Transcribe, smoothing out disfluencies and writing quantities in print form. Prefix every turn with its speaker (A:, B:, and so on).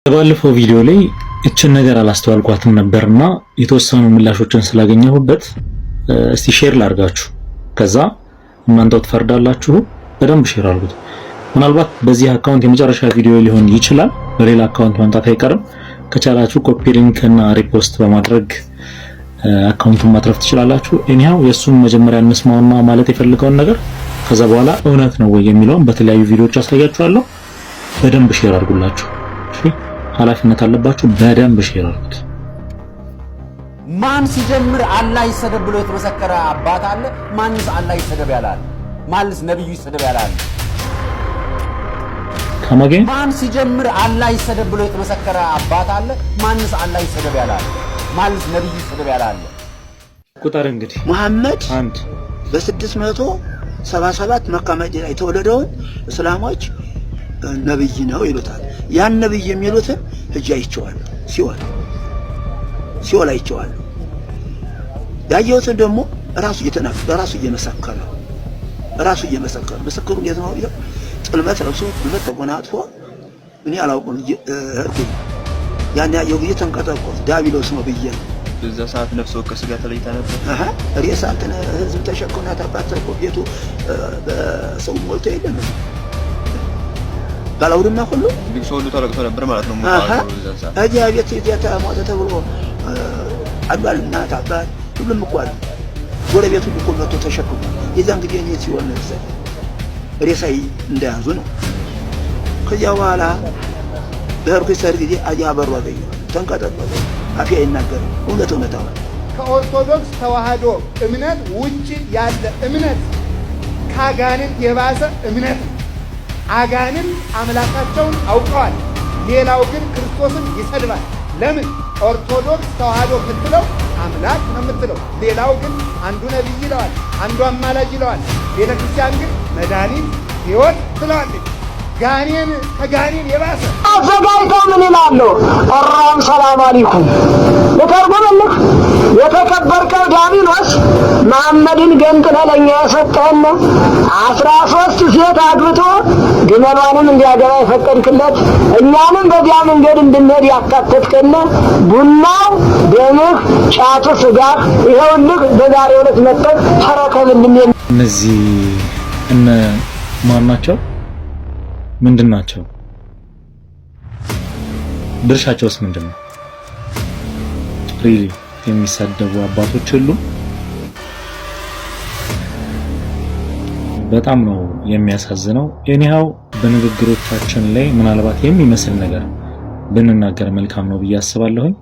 A: ባለፈው ቪዲዮ ላይ እችን ነገር አላስተዋልኳትም ነበርና የተወሰኑ ምላሾችን ስላገኘሁበት እስቲ share ላርጋችሁ። ከዛ እናንተው ትፈርዳላችሁ። በደንብ share አድርጉት። ምናልባት በዚህ account የመጨረሻ ቪዲዮ ሊሆን ይችላል። በሌላ account መምጣት አይቀርም። ከቻላችሁ copy link እና repost በማድረግ account ኡን ማትረፍ ትችላላችሁ። Anyhow የእሱን መጀመሪያ እንስማውና ማለት የፈለገውን ነገር ከዛ በኋላ እውነት ነው ወይ የሚለውን በተለያዩ ቪዲዮዎች አሳያችኋለሁ። በደንብ share አድርጉላችሁ። እሺ፣ ኃላፊነት አለባችሁ። በደንብ share አድርጉት።
B: ማን ሲጀምር አላህ ይሰደብ ብሎ የተመሰከረ አባት አለ? ማንስ አላህ ይሰደብ ያላል? ማንስ ነብዩ ይሰደብ ያላል?
A: Come again.
B: ማን ሲጀምር አላህ ይሰደብ ብሎ የተመሰከረ አባት አለ? ማንስ አላህ ይሰደብ ያላል? ማንስ ነብዩ ይሰደብ ያላል?
A: ቁጥር እንግዲህ።
C: ሙሐመድ
A: አንድ።
C: በ677 መካ መዲና የተወለደውን እስላሞች ነብይ ነው ይሉታል። ያን ነብይ የሚሉትን ሂጄ አይቼዋለሁ። ሲኦል አይቼዋለሁ። ያየሁትን ደግሞ ራሱ እየተናገረ፣ ራሱ እየመሰከረ፣ ራሱ እየመሰከረ፣ ምስክሩ እንዴት ነው? ጥልመት ለብሶ፣ ጥልመት ተጎናጥፎ፣ እኔ አላውቅም ሄድኩኝ። ያን ያየው ጊዜ ተንቀጠቀጥኩ። ዲያብሎስ ነው ብዬ ነው።
D: በዛ ሰዓት ነፍስ ወከፍ ስጋ ተለይታ ነበር።
C: አሀ፣ ሬሳ እንትን ህዝብ ተሸክሞ አባት እኮ ቤቱ በሰው ሞልቶ የለም ባላውድማ ሁሉ።
D: ልቅሶ ሁሉ ተለቅሶ ነበር ማለት ነው።
C: አሀ።
D: በዛ ሰዓት
C: እዚያ ቤት እዚያ ተሞተ ተብሎ አሉ አሉ፣ እናት አባት ሁሉም እኮ አሉ። ጎረቤት ሁሉ እኮ መጥቶ ተሸክሞ የዛን ጊዜ እኔ ሲሆን ሬሳ እንደያዙ ነው። ከዚያ በኋላ በሄድኩ ሰር ጊዜ እዚያ በሩ አገኘሁ። ተንቀጠቀጠ። አፌ አይናገርም። እውነት እውነት አሁን
E: ከኦርቶዶክስ ተዋህዶ እምነት ውጭ ያለ እምነት ከአጋንንት የባሰ እምነት ነው። አጋንንት አምላካቸውን አውቀዋል። ሌላው ግን ክርስቶስን ይሰድባል። ለምን? ኦርቶዶክስ ተዋህዶ የምትለው አምላክ ነው የምትለው። ሌላው ግን አንዱ ነቢይ ይለዋል፣ አንዱ አማላጅ ይለዋል። ቤተ ክርስቲያን ግን መድኃኒት ሕይወት ትለዋለች። ጋኔን ከጋኔን የባሰ።
F: አዘጋጅተው ምን ይላሉ? እራም ሰላም አለይኩም ልተርጉምልህ። የተከበርከው ዲያብሎስ መሐመድን ገንጥለህ ለእኛ የሰጠህን፣ 13 ሴት አግብቶ ግመሏንም እንዲያገባ የፈቀድክለት፣ እኛንም በዚያ መንገድ እንድንሄድ ያካተትከን፣ ቡናው ደምህ፣ ጫቱ ስጋህ፣ ይኸውልህ በዛሬው ዕለት መጥተህ ተረከብልን።
A: እነዚህ እነ ማን ናቸው? ምንድን ናቸው? ድርሻቸውስ ምንድን ነው? Really የሚሳደቡ አባቶች የሉም። በጣም ነው የሚያሳዝነው። Anyhow በንግግሮቻችን ላይ ምናልባት የሚመስል ነገር ብንናገር መልካም ነው ብዬ አስባለሁኝ።